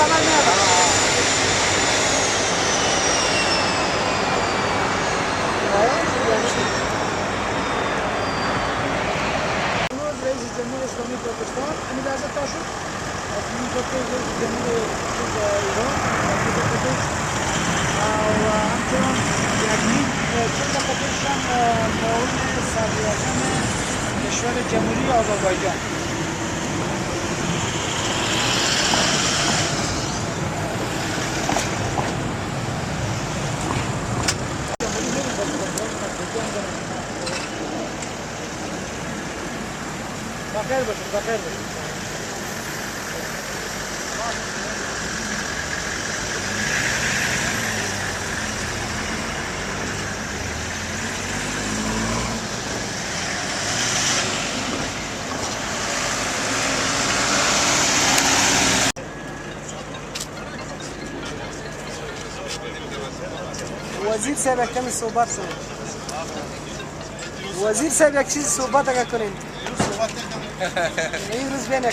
عمل میاد. رئیس جمهور اسلامی پاکستان همین لحظه تا شد رئیس جمهور ایران و همچنان یک چند دقیقه پیش هم معاون صدراعظم کشور جمهوری آذربایجان. بخیر باشید، بخیر باشید. وزیر صاحب یک کمی صحبت کنید. وزیر صاحب یک چیز صحبت اگر کنید. این روز بین.